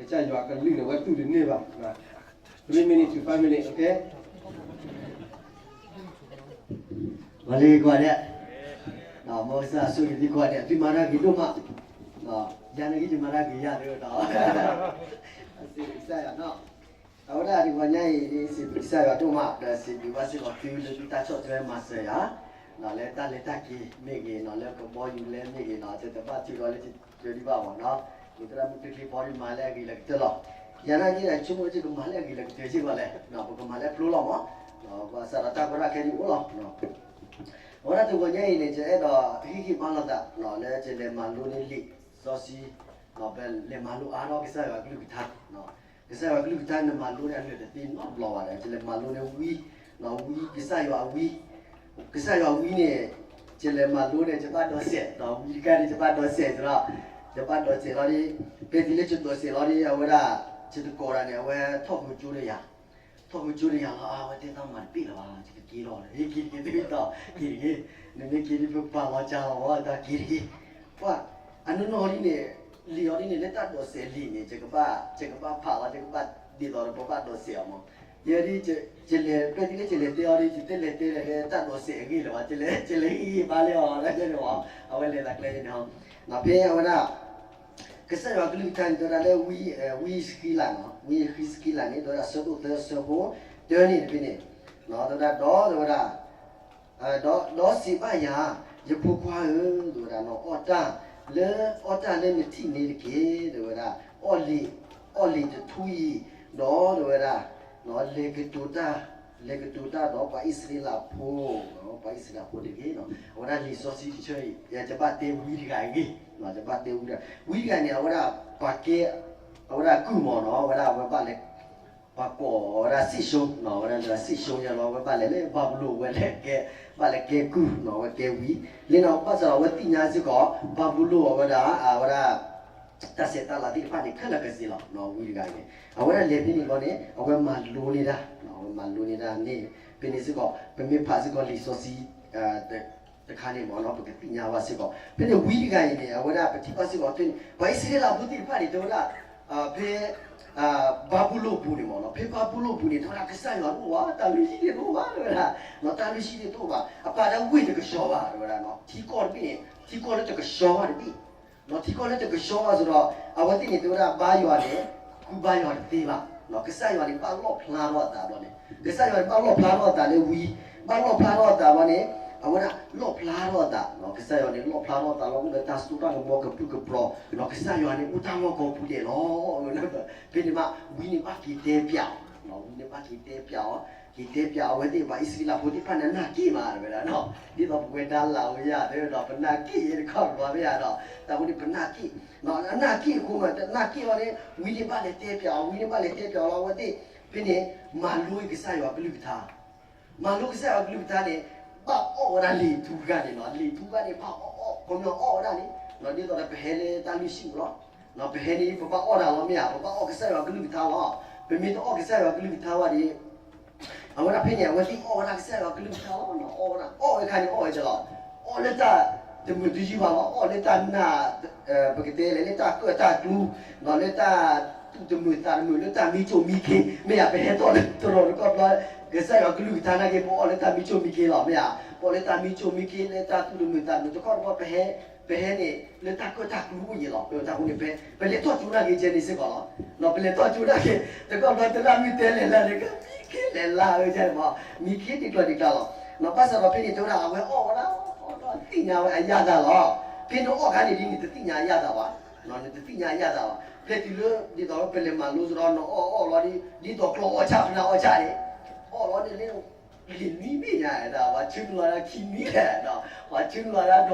ကစၢ်ယွၤကလုၢ်န့ၣ် အဝဲတူၢ်တန့ၢ်ဘၣ်. Three minutes to five minutes, okay. မၤလ့ကွၢ်ဒဲး, မ်ကစၢ်ယွၤဆိၣ်ဂ့ၤသုကိးဂၤဒဲး, သုမၤတၢ်ဂ့ၤဒိၣ်မး, ယၤန့ၣ်ဂ့ၤ ယမၤတၢ်ဂ့ၤယၤတဂ့ၤဒီး, စံးဘျုးကစၢ်ယွၤနီၤ. အဝဲဒၣ်တဂီၤညါအံၤ စံးဘျုးကစၢ်ယွၤဒိၣ်မး ဒီးစံးဘျုးဘၣ်စ့ၢ်ကီးသုလၢသုတၢ်ဆီၣ်ထွဲမၤစၢၤယၤ လၢတၢ်လဲၤတၢ်က့ၤမ့ၢ်ဂ့ၤနီၤ, လၢကဘီယူၤလဲမ့ၢ်ဂ့ၤနီၤ, တဘၣ်ထုးဒီးလၢတၢ်ဒံးဘၣ်မ့ၢ်နီၤ, မ့ၢ်သရၣ်မုၣ်ချ့ချ့ဘီဒံးမၤလၢအဂ့ၤလၢကတၢၢ်လီၤ. ယၤနာ်က့ဒီး ဆိကမိၣ်ကမၤလၢအဂ့ၤလၢကတၢၢ်စ့ၢ်ကီးလဲၣ်, ပကမၤလၢအဖျိလီၤမ့ၢ်, ဘၣ်ဆၣ်ဒီးတၢ်ကီတၢ်ခဲဒံးအိၣ်လီၤ. အဝဲဒၣ်တဂီၤညါအံၤန့ၣ် ယအဲၣ်ဒိးဟ့ၣ်ဂံၢ်ဘါလိာ်သး လၢယလဲၤမၤလိန့ၢ်လံာ်စီဆှံ, ပလဲၤမၤလိအါထီၣ်ကစၢ်ယွၤကလုၢ်ကထါ ကစၢ်ယွၤကလုၢ်ကထါန့ၣ် မၤလိန့ၢ်အလၢာ်တသ့နီတဘျီဘၣ်ဒီး ယလဲၤမၤလိန့ၢ်ဝံ, ဝံကစၢ်ယွၤအဝံ, ကစၢ်ယွၤဝံန့ၣ် ယလဲၤမၤလိန့ၣ် ယဘၣ်ဒိးစဲး, ဝံတခါန့ၣ် ယဘၣ်ဒိးစဲးသဒီး, ယဘၣ်ဒိးစဲးလီၤဒီး, ဖဲတုၤလၢယဒိးစဲးလီၤဒီး အဝဲဒၣ်, ယတကိးဒၣ်န့ၣ် အဝဲထီၣ်ဖိကၠိဒီးယၤ ထီၣ်ဖိကၠိဒီးယၤလီၤ, အဝဲတဲသးမၤတပ့ၢ်လၢၤဘၣ်, ယကက့ၤလီၤ, ဟ့ၣ်က့ၤတက့ၤတဘ့ၣ်ဒီး က့ၤတက့ၤ, နမ့ၢ်က့ၤဒ်ပပာ်လီၤကၢလီၤဝဲဒီးက့ၤတက့ၤ, ပှၤ, အနီၢ်နီၢ်ဒ်န့ၣ်, လံာ်အီၤဒ်န့ၣ် လၢတၢ်ဒိးစဲးလံာ်န့ၣ် ယကဘၣ်ဖးလီၤ, ယကဘၣ်ဒ်သိးဒီးပဘၣ်ဒိးစဲးအီၤမ့ၢ်, ယဲဒ်, ယလဲၤဖဲတုၤလၢယလဲၤတဲအီၤဒီး ယတလဲၤတဲလၢတၢ်ဒိးစဲးအဂ့ၢ်လၢၤဘၣ်, ယလဲၤဟ့ၣ်ဂံၢ်ဘါလၢအီၤလၢန့ၣ်မ့ၢ်, အဝဲလဲၤသးကျဲန့ၣ်, ဖဲအဝဲဒၣ် ကစၢ်ယွၤကလုၢ်ကထါန့ၣ် တဲဝဲဒၣ်လၢဝံ, ဝံယဃံလၤ, ဝံယဃံစကံလၤန့ၣ် တဲဝဲဒၣ်ဆၢဒိၣ်သၢဆၢဖိတၢန့ၣ်တဖဲန့ၣ်, တဲဝဲဒၣ်ဒီး, တဲဝဲဒၣ်, ဒီးစံးဘၣ်ယၤ, ယဖိခွါဧၢ, တဲဝဲဒၣ် နအီၣ်တၢ်လၢ, အီၣ်တၢ်လၢနထံၣ်န့ၣ်တက့ၢ်, တဲဝဲဒၣ်, အီၣ်လံာ်, အီၣ်လံာ်တထူအံၤ, ဒီးတဲဝဲဒၣ်, လဲၤကတိၤတၢ်, လဲၤကတိၤတၢ်ဒီးပှၤအံၣ်စရ့လးဖိ, ပှၤအံၣ်စရ့လးဖိတက့ၢ်. အဝဲဒၣ်လံာ်စီဆှံတဆၢအံၤ ယဘၣ်တဲဝံတဂၤအဂ့ၢ်, ယဘၣ်တဲဝံတဂၤ, ဝံတဂၤန့ၣ် အဝဲဒၣ်ပှၤကဲ, အဝဲဒၣ်ကုၢ်မ့ၢ်နီၤ, အဝဲဒၣ်အဝဲဘၣ်လဲၤ, ပှၤကိးအဝဲဒၣ်စံၣ်စိ, အဝဲဒၣ်စံၣ်စိယၤလီၤ, အဝဲဘၣ်လဲၤလၢဘၤဘူလိၣ်, အဝဲလဲၤကဲ, ဘၣ်လဲၤကဲကုၢ်နီၤ, အဝဲကဲဝံ, လၢနီၤ ဘၣ်ဆၣ်ဒီးအဝဲသ့ၣ်ညါစ့ၢ်ကီး ဘၤဘူလိၣ်အဝဲဒၣ်, အဝဲဒၣ် တၢ်ဆဲးတၢ်လၤသ့ၣ်တဖၣ်န့ၣ် ခဲလၢာ်ခဲဆ့လီၤ. ဝံတဂၤအံၤန့ၣ် အဝဲဒၣ်လဲၤဖဲန့ၣ်ဘျီန့ၣ် အဝဲမၤလိန့ၢ်တၢ်, အဝဲမၤလိန့ၢ်တၢ်န့ၣ်, ဖဲန့ၣ်စ့ၢ်ကီး ပမ့ၢ်ဖးစ့ၢ်ကီးလံာ်စီဆှံ တခါန့ၣ်မ့ၢ်နီၤ ပကသ့ၣ်ညါဘၣ်စ့ၢ်ကီး, ဖဲန့ၣ်ဝံတဂၤအံၤန့ၣ် အဝဲဒၣ်ပထံၣ်ဘၣ်စ့ၢ်ကီးဖဲန့ၣ် ပှၤအံၣ်စရ့လးဖိသ့ၣ်တဖၣ်န့ၣ် တဲဝဲဒၣ်, ဖဲ ဘၤဘူလိၣ်ပူၤန့ၣ်မ့ၢ်နီၤ, ဖဲဘၤဘူလိၣ်ပူၤန့ၣ် တဲဝဲဒၣ်ကစၢ်ယွၤတအိၣ်ဘၣ်, တၢ်လုၢ်ဟံၣ်န့ၣ်တအိၣ်ဘၣ် တဲဝဲဒၣ်, တၢ်လုၢ်ဟံၣ်န့ၣ်တအိၣ်ဘၣ်, အပာ်တၢ်ဝ့ၢ်တကဆှီဘၣ် တဲဝဲဒၣ်, ထံကီၢ်တဘ့ၣ်န့ၣ် ထံကီၢ်လၢတကဆှီဘၣ်တဘ့ၣ် ထံကီၢ်လၢတကဆှီဘၣ်စ့ၢ်ဒီး အဝဲသ့ၣ်န့ၣ် တဲဝဲဒၣ်ဘါယွၤန့ၣ် ကူဘါယွၤတသ့ဘၣ်, ကစၢ်ယွၤန့ၣ် ဘၣ်လီၣ်ဖျါထီၣ်အသးဘျီန့ၣ်, ကစၢ်ယွၤန့ၣ် ဘၣ်လီၣ်ဖျါထီၣ်အသးလၢဝံ, ဘၣ်လီၣ်ဖျါထီၣ်အသးဘျီန့ၣ်, အဝဲဒၣ်လီၣ်ဖျါထီၣ်အသး, ကစၢ်ယွၤန့ၣ် လီၣ်ဖျါထီၣ်အသးလီၤ အိၣ်လၢတၢ်စိတၢ်ကမီၤကပုာ်ကပြီၤ, ကစၢ်ယွၤန့ၣ် အိၣ်တၢ်လီၢ်ကိးပူၤဒဲးလီၤ. ဖဲန့ၣ်မး ဝံန့ၣ်ဘၣ်က့ၤတဲပျးအီၤ, ဝံန့ၣ်ဘၣ်က့ၤတဲပျးအီၤ, က့ၤတဲပျးအဝဲသ့ၣ် ပှၤအံၣ်စရ့လးဖိသ့ၣ်တဖၣ်န့ၣ် နာ်က့ၢ်မး တဲဝဲဒၣ်, ဒ်သိးပဝဲဒၣ်လၢအဝဲယၤတဲဝဲဒီး ပနာ်က့ၢ်ယဲတခီၣ်တဘျီမ့ၢ်ဧါဒီး တၢ်ဝဲန့ၣ်ပနာ်က့ၢ်, နာ်က့ၢ်အဃိမး နာ်က့ၢ်လီၤန့ၣ် ဝံန့ၣ်ဘၣ်လဲၤတဲပျးအီၤ, ဝံန့ၣ်ဘၣ်လဲၤတဲပျးအီၤလီၤ အဝဲသ့ၣ်, ဖဲန့ၣ် မၤလိကစၢ်ယွၤကလုၢ်ကထါ မၤလိကစၢ်ယွၤကလုၢ်ကထါန့ၣ် ဘၣ်အီၣ်ဝဲဒၣ်လံာ်ထူခါန့ၣ်လီၤ. လံာ်ထူခါန့ၣ် ဘၣ်အီၣ်အီၣ် ခီပညီအီၣ်ဝဲဒၣ်န့ၣ် ဒ်သိးဒီးပဟဲလၢတၢ်လုၢ်ဟံၣ်ပူၤလီၤ. ပဟဲန့ၣ် ပဘၣ်အီၣ်တၢ်လီၤမ့ၢ်ဧါ, ပဘၣ်အီၣ်ကစၢ်ယွၤကလုၢ်ကထါလီၤ. ပမ့ၢ်တအီၣ်ကစၢ်ယွၤကလုၢ်ကထါဘၣ်ဒီး အဝဲဒၣ်ဖဲန့ၣ် အဝဲသ့ၣ်အီၣ်ဝဲဒၣ်ကစၢ်ယွၤကလုၢ်ကထါလီၤ. အီၣ်ဝဲဒၣ် အီၣ်ဝဲခါန့ၣ် အီၣ်ဝဲဒၣ်လီၤ. အီၣ်လၢတၢ်တမုာ်တယုၢ်ဘၣ်လီၤ. အီၣ်လၢတၢ်နာ်, ပကတဲလဲၣ် လၢတၢ်ကၢၣ်တၢ်ကျူ, လၢတၢ်သူၣ်တမုာ်သးတမုာ် လၢတၢ်မံစိၤမံခ့, မ့ၢ်ယၤ ပဟဲထီၣ်လၢတရီတကီၢ်ဘျီ ကစၢ်ယွၤကလုၢ်ကထါနာ်က့ ပအီၣ်လၢတၢ်မံစိၤမံခ့လီၤ မ့ၢ်ဧါ. ပအီၣ်လၢတၢ်မံစိၤမံခ့ လၢတၢ်သူၣ်တမုာ်သးတမုာ်တခီတဘျီ ပဟဲ, ပဟဲန့ၣ် လၢတၢ်ကၢၣ်တၢ်ကျူအိၣ်ယဲၢ်လီၤ. ပတၢ်ဃိန့ၣ် ပလဲၤထီၣ်ကၠိနာ်က့ကဲန့ၣ်စ့ၢ်ကီးလီၤ. ပလဲၤထီၣ်ကၠိနာ်က့ တကီၢ်ဘျီ သရၣ်မုၣ်တဲလဲၤလၢ်န့ၣ် မံခ့လဲၤလၢ်ဝဲကဲန့ၣ်မး မံခ့တကျီၤတကျါလီၤ. ဘၣ်ဆၣ်ဒီးဖဲန့ၣ် တဲဝဲဒၣ် အဝဲအီၣ်ဝဲဒၣ် အီၣ်ဒီးသ့ၣ်ညါဝဲအယၣ်သးလီၤ. ဖဲနအီၣ်ခါန့ၣ်ဒ်န့ၣ် တသ့ၣ်ညါအယၣ်သးဘၣ်, နတသ့ၣ်ညါအယၣ်သးဘၣ်. ဖဲတုၤလၢ ဒ်သိးပလဲၤမၤလိစ့ၢ်ဒီး နအီၣ်အီၣ်လီၤဒ် ဒ်သိးကျီအီၣ်ဆၣ် ပနၢ်အီၣ်ဆၣ်န့ၣ် အီၣ်လီၤန့ၣ်လၢ လံာ်နွံဘ့ၣ်ညါဒီး ပှၤဆၢလီၤဒၣ်ခံနွံလဲၣ်ဒီး ပှၤဆၢလီၤဒၣ်ဒီးအီၣ်ဒ်သိးကျီပနၢ်အီၣ်န့ၣ် အီၣ်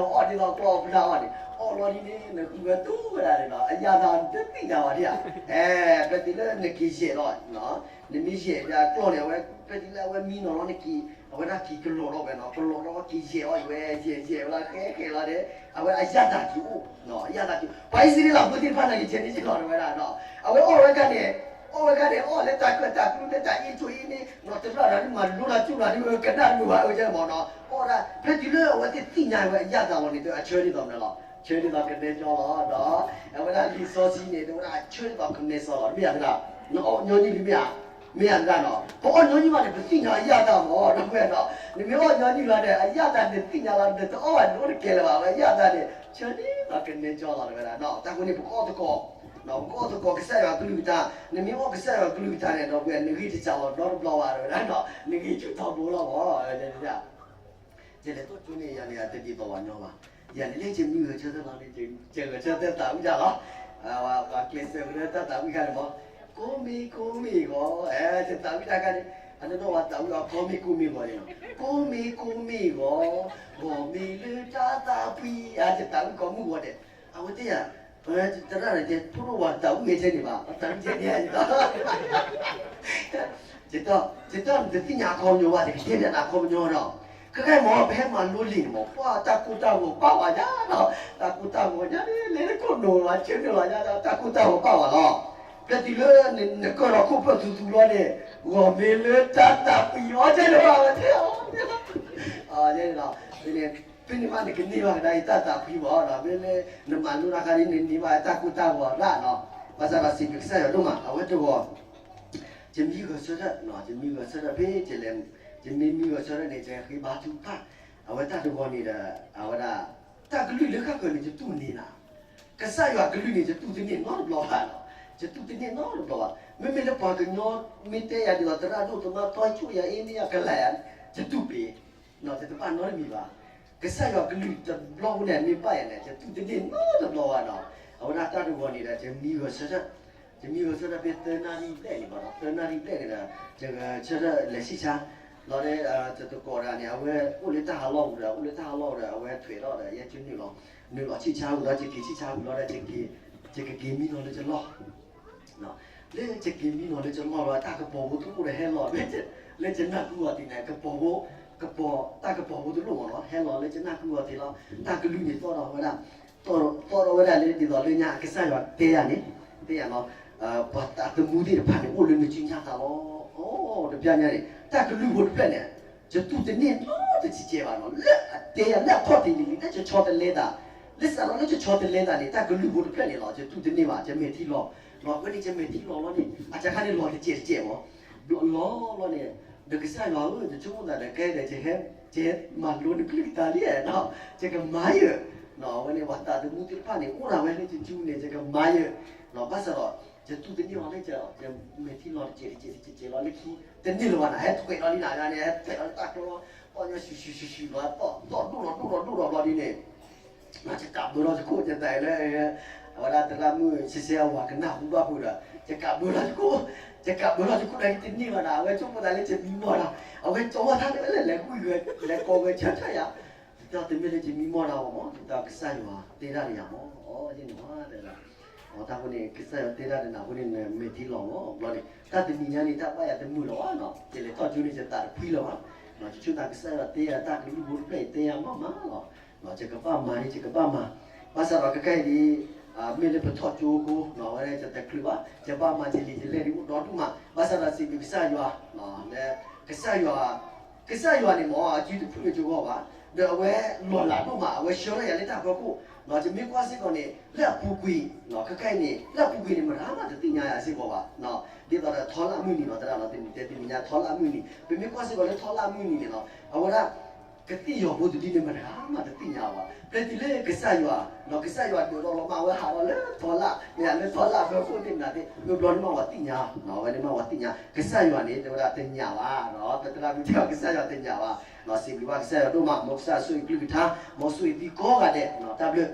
လီၤဒ်န့ၣ် နဃုဝဲတူၢ်ဝဲဒၣ်န့ၣ်ဒီး အယၣ်သးနတသ့ၣ်ညါဘၣ်ဒံးဧါ. အဲ ဖဲတုၤလၢနက့ၤယဲၢ်လီၤ နမ့ၢ်ယဲၢ်ဒၣ်ကျီန့ၣ် အဝဲ ဖဲတုၤလၢအဝဲမံနီၤလီၤနက့ၤ အဝဲဒၣ်က့ၤကလီၤထီၣ်ဝဲနီၤ ကလီၤထီၣ်က့ၤယဲၢ်အီၣ်အံၤဝဲ ယဲၢ်ယဲၢ်ဝဲလၢဃဲဃဲလီၤန့ၣ် အဝဲအယၣ်သးက့ၤအိၣ် အယၣ်သးက့ၤ ပှၤအံၣ်စရ့လးဖိသ့ၣ်တဖၣ်နာ်က့ၤ ကဲန့ၣ်စ့ၢ်ကီးဝဲဒၣ်ဒီး အဝဲအီၣ်ဝဲခါန့ၣ် အီၣ်ဝဲခါန့ၣ် အီၣ်လၢတၢ်ကၢၣ်တၢ်ကျူလၢတၢ်အ့ၣ်ကၠိအ့ၣ်န့ၣ် နီၢ်တဖျၢၣ်ဒီးမၤလိတၢ်ကၠိလီၤဒ်ဝဲကနၣ်မုာ်ဘၣ်ဝဲကဲမးနီၤ အီၣ်ဒၣ် ဖဲတုၤလၢအဝဲသ့ၣ်သ့ၣ်ညါဝဲအယၣ်သးလီၤန့ၣ် အဆၢဒ်သိးမနုၤလီၤ ဆၢဒ်သိးကနဲစီလီၤဒီး အဝဲဒၣ်လံာ်စီဆှံန့ၣ် တဲဝဲဒၣ်ဆၢဒ်သိးကနဲစီလီၤ မ့ၢ်ဧါသရၣ်, နအီၣ်ညီနုၢ်လံမ့ၢ်ဧါ, မ့ၢ်ဧါသရၣ်နီၤ, ပအီၣ်ညီနုၢ်ဘၣ်န့ၣ် ပသ့ၣ်ညါအယၣ်တၢ်မး ဒီပုၢ်ဝဲၢ်နီၤ, နမ့ၢ်အီၣ်ညီနုၢ်လီၤန့ၣ် အယၣ်တၢ်န့ၣ်သ့ၣ်ညါလီၤ နတအီၣ်ဘၣ်န့ၣ် နအိၣ်တကဲလၢၤဘၣ် အဝဲယၣ်တၢ်န့ၣ် ဆၢဒ်သိးကနဲစီလီၤ တဲဝဲဒၣ်နီၤ, တၢ်ဃိန့ၣ် ပကအီၣ်သကိး ပကအီၣ်သကိးကစၢ်ယွၤကလုၢ်ကထါ, နမ့ၢ်အီၣ်ကစၢ်ယွၤကလုၢ်ကထါန့ၣ် ဒီပုၢ်ဝဲၢ် နဂံၢ်တစၢ်လီၤနီတဘျီဘၣ် တဲဝဲဒၣ်နီၤ, နဂံၢ်ဆူၣ်ထီဘိလီၤမး ယလဲၤတၢ်ကၠိန့ၣ် ယၤန့ၣ် တဒ်သိးဘၣ်ညီဘၣ်, ယၤန့ၣ်လၢယမံဂဲၤဆၢထၢၣ်လီၤန့ၣ် ယဂဲၤဆၢထၢၣ်သးဝံၣ်တၢ်လီၤ, ပှၤကျဲးစၢးကရၢတၢ်သးဝံၣ်ခါန့ၣ်မး, ကိးမံၤကိးမံၤဂီၤ, ယသးဝံၣ်တၢ်ခါန့ၣ် အနီၢ်နီၢ်ပှၤသးဝံၣ်အီၤ ကိးမံၤကိးမံၤန့ၣ်လီၤ, ကိးမံၤကိးမံၤဂီၤ, ဂီၤမ့ၢ်လၢတၢ်သးဖှံ, ယသးဝံၣ်ကိးမုၢ်ဂီၤဒဲး, အဝဲတဲယၤ သရၣ်န့ၣ်တဲ ဖိဒိၣ်ပှၤသးဝံၣ်ဝဲထဲန့ၣ်ဘၣ်, ပှၤသးဝံၣ်ထဲန့ၣ်, ယတၢ်နတသ့ၣ်ညါအခီပညီဘၣ် တကတဲပျးနၤအခီပညီဒီး, ခဲကဲမ့ၢ် ပဟဲမၤလိလံာ်န့ၣ်မး ပှၤတၢ်ကိၢ်တၢ်ဂီၤဘၣ်ဝဲညါဒီး, တၢ်ကိၢ်တၢ်ဂီၤညါန့ၣ် လဲၤတခိၣ်နူာ်လီၤ ဆၢနုာ်လီၤညါဒီး တၢ်ကိၢ်တၢ်ဂီၤဘၣ်ဝဲလီၤ, ဖဲတုၤလၢနကၢၢ်ဒီးခိၣ်ဖျၢၣ်သူသူလီၤန့ၣ်, ဂီၤမ့ၢ်လၢတၢ်သးဖှံအီၤထဲန့ၣ်ဘၣ်ဝဲထဲအီၤ ဖဲန့ၣ်ဘၣ်နကန့ၢ်ဘၣ်ကဒါအံၤတၢ်သးဖှံမးဒီး မ့ၢ်လၢနမၤလိတၢ်ခါဒ်နန့ၢ်ဘၣ်တၢ်ကိၢ်တၢ်ဂီၤရၣ်နီၤ, ဘၣ်ဆၣ်ဒီးစံးဘျုးကစၢ်ယွၤဒိၣ်မး အဝဲတဂီၤ, ယမံဂဲၤဆၢထၢၣ်, ယမံဂဲၤဆၢထၢၣ်ဖဲယလဲၤ, ယမ့ၢ်မံဂဲၤဆၢထၢၣ်န့ၣ် ယဃ့ဘါထုကဖၣ်, အဝဲတၢ်တဂီၤန့ၣ်ဒီး အဝဲဒၣ်, တၢ်ကလုၢ်လၢဃၣ်ဃၢၤန့ၣ် ယတူၢ်န့ၢ်နၤ ကစၢ်ယွၤကလုၢ်န့ၣ် ယတူၢ်တန့ၢ်နီတဘျီဘၣ်နီၤ, ယတူၢ်တန့ၢ်နီတဘျီဘၣ်, မ့မ့ၢ်လၢပှၤကညီမ့ၢ်တဲယၤဒ်သိး သရၣ်ဒိၣ်သမါတီဆိၣ်ယၤအ့န့ၢ်ယၤကလဲာ်ယၤ, ယတူၢ်ပ့ၤ, ယတဘၣ်နီတမံၤဘၣ်, ကစၢ်ယွၤကလုၢ်တဘျီဃီန့ၣ် မ့ၢ်ဘၣ်ယၤန့ၣ် ယတူၢ်တန့ၢ်နီတဘျီဘၣ်နီၤ, အဝဲဒၣ်တၢ်တဂီၤန့ၣ်ဒီး ယမံဂဲၤဆၢထၢၣ်, ယမံဂဲၤဆၢထၢၣ်ဖဲသၢနၣ်ရံၣ်ဘျဲၣ်န့ၣ်ဘၣ်နီၤ, သၢနၣ်ရံၣ်ဘျဲၣ်န့ၣ်ဒီး ယဂဲၤဆၢထၢၣ်လဲၤဆံၣ်ဆါ, လီၤဒီး ယတကိးတဂၤန့ၣ် အဝဲအိၣ်လၢတၢ်ဟးလီၢ်ပူၤဒီး အိၣ်လၢတၢ်ဟးလီၢ်ပူၤဒီး အဝဲထွဲးထီၣ်ဒီး ယဲကနုာ်လီၤ, နုာ်လီၤဆံၣ်ဆါဝံၤလီၤ ယက့ၤဆံၣ်ဆါဝံၤလီၤဒီး ယက့ၤမံနီၤလၢယလီၢ် လၢယက့ၤမံနီၤလၢယလီၢ်လီၤ တၢ်ကပီၤဖိတအိၣ်ဒီးဟဲလီၤ, လၢယနၢ်ဟူအီၤသ့ၣ်န့ၣ် ကပီၤဖိ, ကပီၤ, တၢ်ကပီၤဖိတလိၣ်မးလီၤ ဟဲလီၤလၢယနၢ်ဟူအီၤသ့ၣ်လီၤ, တၢ်ကလုၢ်န့ၣ်သီၣ်ထီၣ်ဝဲဒၣ်, သီၣ်ထီၣ်ဝဲဒၣ်လၢဒ်သိးလၢညါကစၢ်ယွၤတဲယၤန့ၣ်, တဲယၤလီၤ, ပှၤသးသမူသ့ၣ်တဖၣ်န့ၣ် အိၣ်လၢနစုညါသးလီၤ, အိ တဘျီညါန့ၣ် တၢ်ကလုၢ်ဖိတဖျၢၣ်န့ၣ် ယတူၢ်တန့ၢ်နီတစဲးဘၣ်နီၤ, လၢအတဲယၤလၢအခီၣ်ထံးလံၤလံၤ လၢယဆီတလဲသး, လၢစးလီၤလၢယဆီတလဲသးန့ၣ် တၢ်ကလုၢ်ဖိတဖျၢၣ်န့ၣ်လီၤ ယတူၢ်တန့ၢ်ဘၣ် ယမဲာ်ထံလီၤ, လီၤဝဲန့ၣ် ယမဲာ်ထံလီၤလီၤန့ၣ် အတခါန့ၣ်လီၤတစဲးတစဲးမး, လီၤလီၤလီၤန့ၣ်, ဒီးကစၢ်ယွၤဧၢ ယဆိကမိၣ်သးဒီးကဲဒီး ယဟဲမၤလိနကလုၢ်ကထါလံနီၤ, ယကမၤယၢၢ်, အဝဲန့ၣ်ပှၤသးသမူသ့ၣ်တဖၣ်န့ၣ် အိၣ်ဒၣ်ဝဲလၢယစုန့ၣ် ယကမၤယၢၢ်, ဘၣ်ဆၣ်ဒီး ယတူၢ်တန့ၢ်အီၤလၢ ယမဲာ်ထံလီၤတစဲးတစဲးတစဲးတစဲးလီၤ လၢခံ တန့ၢ်လၢၤဘၣ်နီၤ ဟဲထွဲးလီၤလံနၤန့ၣ် ဟဲထွဲးလီၤလၢတၢ်ကျီလီၤ, သီၣ်ညီ ရှုၣ်ရှုၣ်ရှုၣ်ရှုၣ်လီၤ သီၣ်ဒိၣ်လီၤဒိၣ်လီၤဒိၣ်လီၤဘျီဒ်န့ၣ် ယကးဘၢလီၤယခိၣ်ယသးလၢ အဝဲဒၣ်သရၣ်မုၣ်ဆဲဆဲအဝၤကနၢ်ဟူဘၣ်ဖုးဒီး ယကးဘၢလီၤယခိၣ်, ယကးဘၢလီၤယခိၣ်ဒီးတန့ၢ်ဘၣ်နီၤ အဝဲဆိကမိၣ်သးလၢယမံမီၢ်နီၤ, အဝဲကၠီဝဲထါလၢလဲၤလဲၤကွံာ်ဂဲၤ လဲၤကိးဂဲၤဆၢထၢၣ်ယၤ, ဒ်သိးတမ့ၢ်လၢယမံမီၢ်တၢ်ဘၣ်မး ဒ်သိးကစၢ်ယွၤတဲဒၣ်ဒီးယၤမး အီၤယဲန့ၣ်ဝဲဒၣ် အတၢ်ဃိန့ၣ် ကစၢ်ယွၤတဲဒၣ်ဒီးနၤအဃိန့ၣ် နမဲာ်ထံလီၤမး ဘျီန့ၣ် တၢ်တနံၤညါန့ၣ် တၢ်ဘၣ်ယၤတမုာ်လီၤဘၣ်နီၤ ယလဲၤထီၣ်ကၠိန့ၣ် ယသးတဖှံလၢၤဘၣ်, ယဆိကမိၣ်သးကစၢ်ယွၤတဲယၤတၢ်ကလုၢ်ဖိတဖျၢၣ်အံၤတဲယၤမးမးလီၤ, ယကဘၣ်မၤန့ၣ် ယကဘၣ်မၤ, ဘၣ်ဆၣ်ဒီးခဲခါအံၤဒ် မ့ၢ်လၢပထီၣ်ကၠိအဃိ အဝဲဒၣ်ယတချုးဘၣ် ယဘၣ်မၤယလံာ်ယလဲၢ်ဒ်အိၣ်ဒီဒူၣ်မး ဘၣ်ဆၣ်ဒီးစံးဘျုးကစၢ်ယွၤ လၢ ကစၢ်ယွၤ ကစၢ်ယွၤန့ၣ်မ့ၢ် အစုတဖုလၢယဂီၢ်ဘၣ်, ဒီးအဝဲလီၤလးဒိၣ်မး အဝဲဆှၢထီၣ်ယၤလၢတၢ်ဖီခိၣ်, ယမ့ၢ်ကွၢ်စ့ၢ်ကီးန့ၣ် လၢအပူၤကွံာ် ခဲခါအံၤန့ၣ် လၢအပူၤကွံာ်န့ၣ် မတၤမးတသ့ၣ်ညါယၤစ့ၢ်ကီးဘၣ်, ဒ်သိးဒီးထီလၣ်မုၢ်နံၤလီၤ သရၣ်လီၤ တနံၤတဲတနံၤညါထီလၣ်မုၢ်နံၤ ပမ့ၢ်ကွၢ်စ့ၢ်ကီးလၢထီလၣ်မုၢ်နံၤန့ၣ်လီၤ အဝဲဒၣ် ကသ့ၣ်ယီၤဖိတဒုန့ၣ် မတၤမးတသ့ၣ်ညါဘၣ်, ဖဲတုၤလၢကစၢ်ယွၤ ကစၢ်ယွၤဒိးထီၣ်လီၤမၢ်ဝဲဟးထီၣ်လၢထီလၣ် မ့ၢ်လၢထီလၣ်ဖီခိၣ်န့ၣ်မနုၤသ့ၣ် မ့ၢ်ဘျီန့ၣ်မးဝဲသ့ၣ်ညါ, အဝဲန့ၣ်မးဝဲသ့ၣ်ညါ ကစၢ်ယွၤန့ၣ် တဲဝဲဒၣ်တညၣ်ဘၣ်, သရၣ်မုၣ်တဲဝဲကစၢ်ယွၤတညၣ်ဘၣ်, စံးဘျုးဘၣ်ကစၢ်ယွၤဒိၣ်မး မ်ကစၢ်ယွၤဆိၣ်ဂ့ၤကလုၢ်ကထါ မ်ဆိၣ်ဂ့ၤသုကိးဂၤဒဲး တၢ်ဘျုး